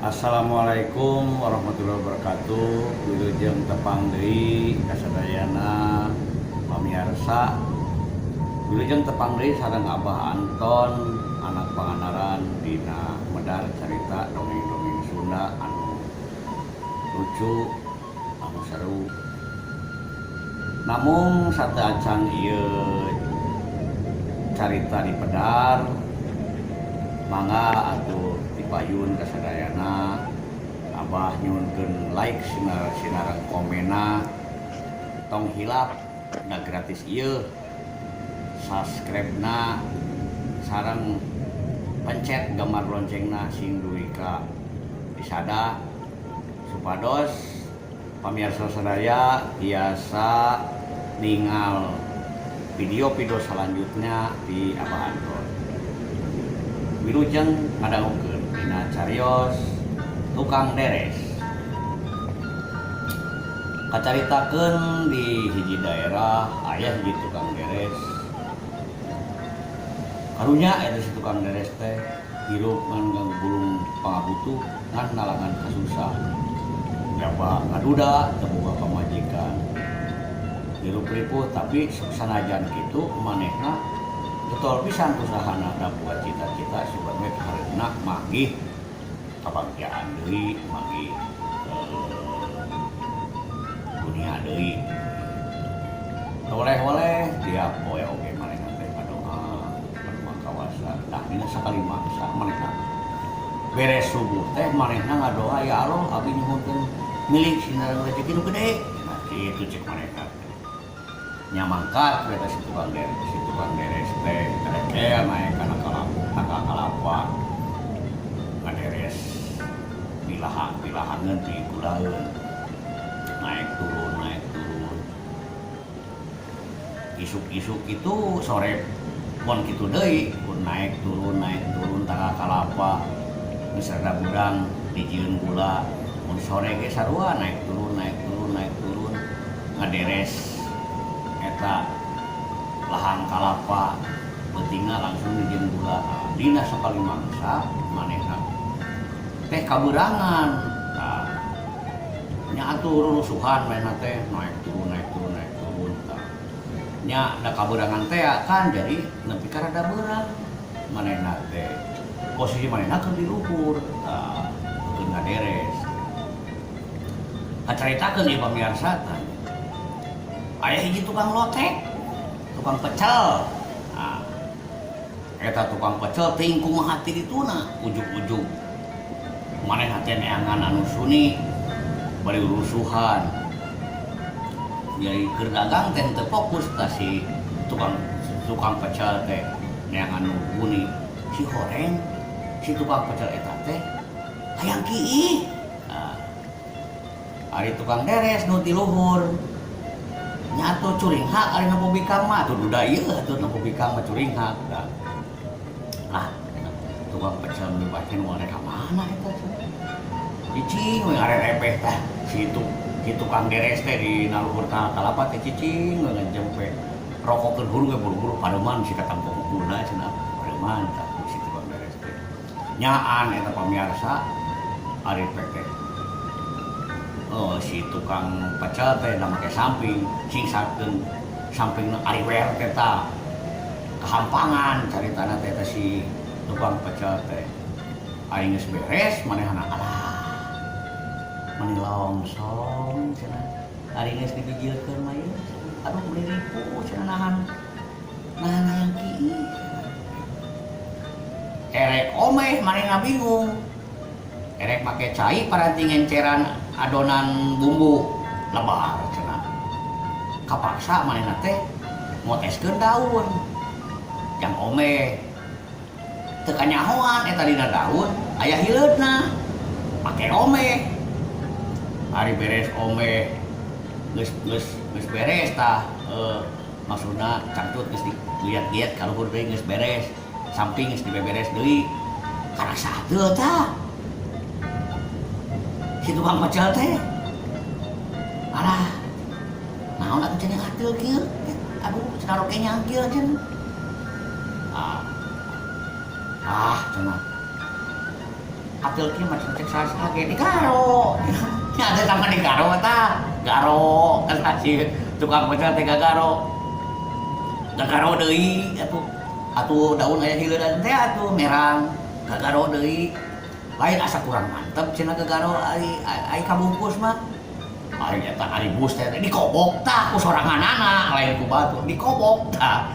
Assalamualaikum warahmatullahi wabarakatuh. Wilujeng tepang deui kasadayana pamiarsa. Wilujeng tepang deui sareng Abah Anton, anak Pangandaran, dina medar carita dongeng-dongeng Sunda anu lucu, anu seru. Namun sateuacan ieu carita dipedar, mangga atuh dipayun kasadayana. Abah nyuhunkeun like sinar sinareng komenna. Tong hilap, da gratis ieu, subscribe na sareng pencet gambar loncengna sing dugi ka disada, supados pamirsa sadaya tiasa ningal video-video selanjutnya di Abah Anton. Wilujeng ngadangukeun dina carios Tukang Deres. Kacaritakeun di hiji daerah aya hiji tukang deres. Karunya eta si tukang deres teh hirup ngan gulung pangabutuh, ngan nalangan kasusah. Jaba ngaduda, teu boga pamajikan. Hirup ripuh, tapi sanajan kitu manehna getol pisan usahana, da boga cita-cita sugan we kahareupna manggih kabagjaan deui, manggih dunia deui. Oleh-oleh tiap poe oge manehna teh ngadoa, ngadoa kawasa. Tah, dina sakali mangsa manehna beres subuh teh manehna ngadoa, "Ya Allah, abdi nyuhunkeun milik sinareng rezeki nu gede." Nah, kitu cek manehna teh. Nya mangkat we si tukang deres, si tukang deres teh terekel naek kana kalapa, tangkal kalapa, ngaderes pilahang pilahangeun digulaeun, naik turun, naik turun. Isuk-isuk itu sore pon kitu deui pun, naik turun, naik turun tangkal kalapa. Geus rada beurang dijieun gula. Mun sore ge sarua, naik turun, naik turun, naik turun, ngaderes eta lahang kalapa, peutingna langsung dijieun gula. Dina sakali mangsa manehna teh kabeurangan. Tah, nya atuh rurusuhan manehna teh, naik turun, naik turun, naik turun. Tah, nya da kabeurangan teh kan, jadi nepi ka rada beurang manehna teh, posisi manehna keur di luhur. Tah, keur ngaderes. Kacaritakeun ieu pamirsa, tah, aya hiji tukang lotek, tukang pecel. Nah, eta tukang pecel teuing kumaha ti dituna, ujug-ujug manehna teh neangan anu suni bari rusuhan, jadi keur dagang teh teu fokus. Tah, si tukang tukang pecel teh neangan nu guni, si horeng si tukang pecel eta teh hayang kiih. Nah, ari tukang deres nu di luhur nya atuh curinghak, ari nempo bikang mah atuh duda ieu atuh nempo bikang mah curinghak. Tah, ah, tukang pecel nu dibacain moal rek ka mana eta cenah. Cicing we ngarerepeh. Tah, si tukang deres teh di luhur kalapa teh cicing we ngejempe, rokokeun hurung we buru-buru, pareuman si katampo gula cenah, pareuman. Tah, si tukang deres teh nyaan eta pamiarsa, ari teh, oh, si tukang pecel teh da make samping, singsakeun sampingna ari wer teh. Tah, kahampangan caritana teh. Teh, si tukang pecel teh ari geus beres manehna, "Alah, mani longsong," cenah, "ari geus dibijilkeun mah ieu, aduh, meuni ripuh," cenah, "nahan nahan hayang kieu." Erek omeh manehna bingung, erek make cai paranti ngenceran adonan bumbu, lebar cenah. Kapaksa manehna teh moteskeun daun jang omeh. Teu kanyahoan eta dina daun aya hileudna. Make omeh, ari beres omeh, geus geus geus beres. Tah, maksudna cangcut geus dilihat-lihat ka luhur deui, geus beres, samping geus dibeberes deui, karasa teu. Tah, si tukang pecel teh, "Alah, naon atuh cenah ateul kieu? Aduh," cenah, "roke nyangkil," cenah. "Ah, ah," cenah. Ateul kieu mah cek saha ge digaro. Nya teh sama digaro tah. Garo kan si tukang pecel teh gagaro. Gagaro deui atuh. Atuh daun aya hileudeunan teh atuh merang. Gagaro deui. Lain asa kurang mantep cenah gagaro ari ari kabungkus mah. Lain eta ari bus teh dikobok tah ku soranganana, lain ku batur dikobok tah.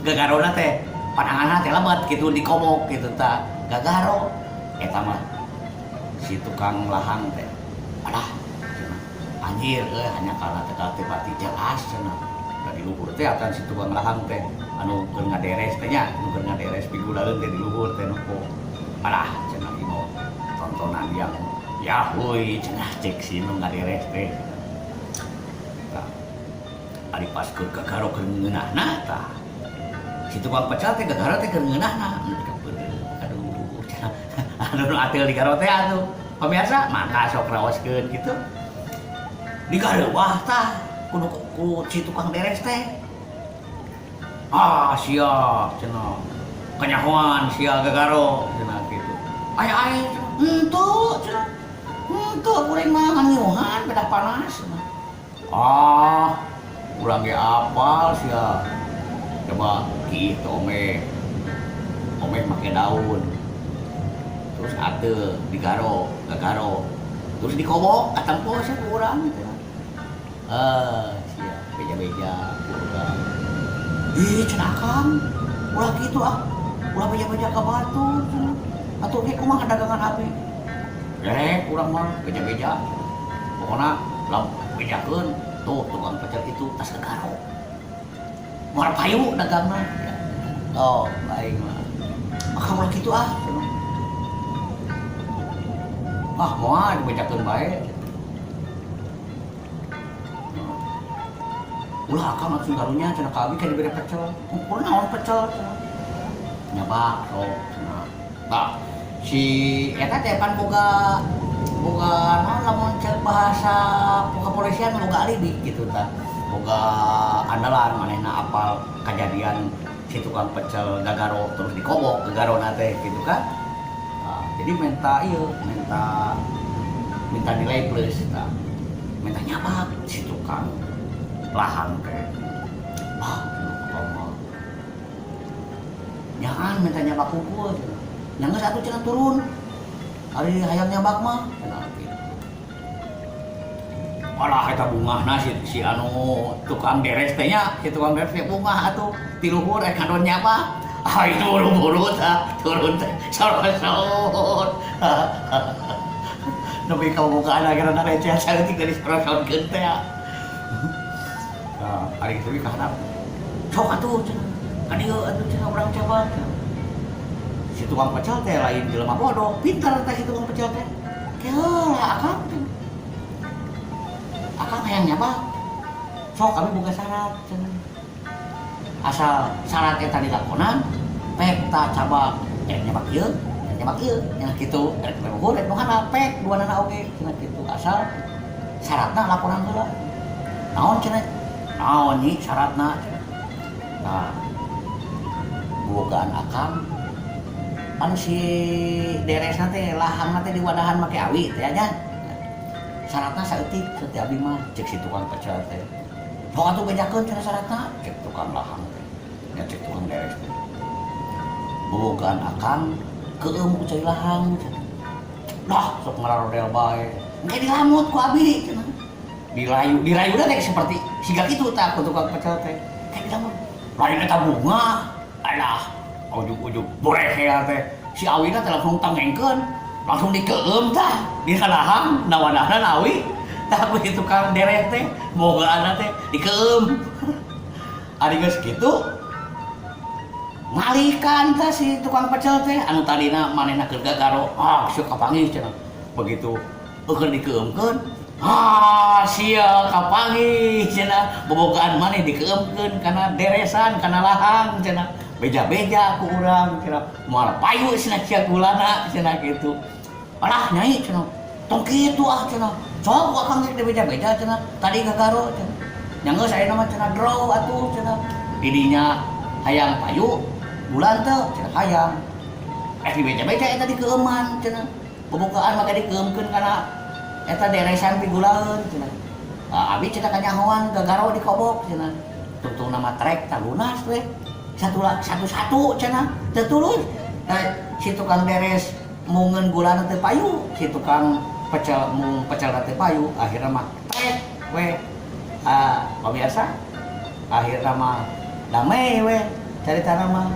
Gagarona teh pananganna teh lebat gitu dikobok gitu tah. Gagaro eta mah si tukang lahang teh. Alah cenah, anjir euy, hanya karena teh teh pati jelas cenah. Da di luhur teh akan si tukang lahang teh anu keur ngaderes teh nya, anu keur ngaderes pigulaeun teh di luhur teh nempo. Alah cenah, ieu tontonan yang ya euy cenah, cek si nu ngaderes teh. Tah, ari pas keur gagaro keur ngeunahna tah. Si tukang pecel teh gagaro teh keur ngeunahna. Aduh cenah, anu nu ateul digaro teh atuh. Pemirsa, maka sok raoskeun kitu. Digareuwah tah kudu ku si tukang deres teh. Ah, sia cenah. Kanyahoan sia gagaro cenah kitu. Aya aya cenah. Henteu cenah. Henteu, kuring mah ngan pedah panas cenah. Ah, urang ge apal sia. Coba kieu teh omeh. Omeh make daun. Terus ateul digaro, gagaro. Terus dikobok katempo sia ku urang cenah. Ah, sia beja-beja ku urang. Ih, cenah akang, ulah kitu ah. Ulah beja-beja ka batur cenah. Atuh ge kumaha dagangan abi? Rek urang mah beja-beja. Pokona lam bejakeun tuh tukang pecel itu tas gagaro. Moal payu dagangna. Oh, aing mah. Akang ulah kitu ah cenah. Ah, moal dibejakeun bae. Ulah akang atuh karunya cenah ka abi kan dibere pecel. Ukur naon pecel cenah. Nyabak sok cenah. Tah, si eta teh pan boga boga naon, lamun cek bahasa kepolisian boga alibi gitu tah. Boga andalan, manehna apal kejadian si tukang pecel gagaro terus dikobok gagarona teh gitu kan. Nah, jadi minta ieu, minta minta nilai plus tah. Minta nyabak si tukang lahang teh. Ah, mah. Jangan minta nyabak hungkul cenah. Nya geus atuh cenah turun. Ari hayang nyabak mah cenah kitu. Alah, eta bungahna si anu tukang deres teh nya, si tukang deres teh bungah atuh ti luhur rek ngadon nyabak. Ah, itu buru-buru tah turun teh sorosot. Nepi ka bukaan akhirna receh saeutik dari sorosotkeun teh. Nah, ari kitu ka handap. Sok atuh cenah. Ka dieu atuh cenah urang cabak. Si tukang pecel teh lain jelema bodoh, pintar teh si tukang pecel teh. Keheula akang teh. Akang hayang nyabak. Sok kami boga syarat cenah. Asal syarat eta dilakonan, pek ta cabak, eh nyabak ieu, nyabak ieu, nya kitu, rek luhur rek nu handap pek duanana oge cenah kitu. Asal syaratna lakonan heula. Naon cenah? Naon nyi syaratna? Nah, bogaan akang pan si deresna teh lahangna teh diwadahan make awi teh nya. Syaratna saeutik saeutik abi mah, cek si tukang pecel teh. Sok atuh bejakeun cenah syaratna, cek tukang lahang teh. Nya cek tukang deres teh. Bogaan akang keueum ku cai lahang cenah. Dah sok ngararodel bae. Engke dilamut ku abi cenah. Dirayu, dirayu teh seperti siga kitu tah ku tukang pecel teh. Kayak dilamut. Lain eta bunga. Alah, ujug-ujug borehel teh. Si awina teh langsung tangengkeun, langsung dikeueum tah di lahang nawadahna awi. Tah ku si tukang deres teh bogaanna teh dikeueum. Ari geus kitu ngalikan tah si tukang pecel teh anu tadina manehna keur gagaro, ah sia kapanggih cenah. Begitu keur dikeueumkeun, ah sia kapanggih cenah, bobogaan maneh dikeueumkeun kana deresan kana lahang cenah, beja-beja ku urang cenah, moal payu cenah sia gulana cenah kitu. Alah nyai cenah, tong kitu ah cenah, sok akang ge beja-beja cenah, tadi gagaro cenah. Nya geus ayeuna mah cenah draw atuh cenah, didinya hayang payu bulan teu cenah, hayang eh dibeja-beja eta dikeueuman cenah. Bobogohan mah dikeumkeun kana eta deresan pigulaeun cenah. Ah, abi cenah kanyahoan gagaro di kobok cenah. Tungtungna mah trek tah lunas we. Satu satu satu cenah teu tulus. Nah, si tukang deres mungeun gulana teu payu, si tukang pecel mung pecel teu payu, akhirnya mah trek we. Ah, pemirsa, akhirnya mah damai we caritana mah.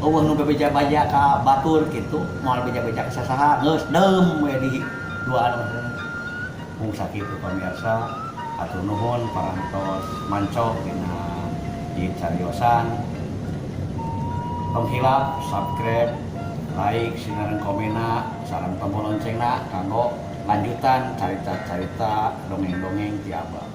Euweuh nu bebeja-beja ka batur kitu, moal beja-beja ka sasaha, geus deum we di duaan mah. Mung sakitu, pemirsa, hatur nuhun parantos manco dina di cariosan. Tong hilap subscribe, like, sareng komenna, sareng tombol loncengna kanggo lanjutan carita-carita dongeng-dongeng ti Abah.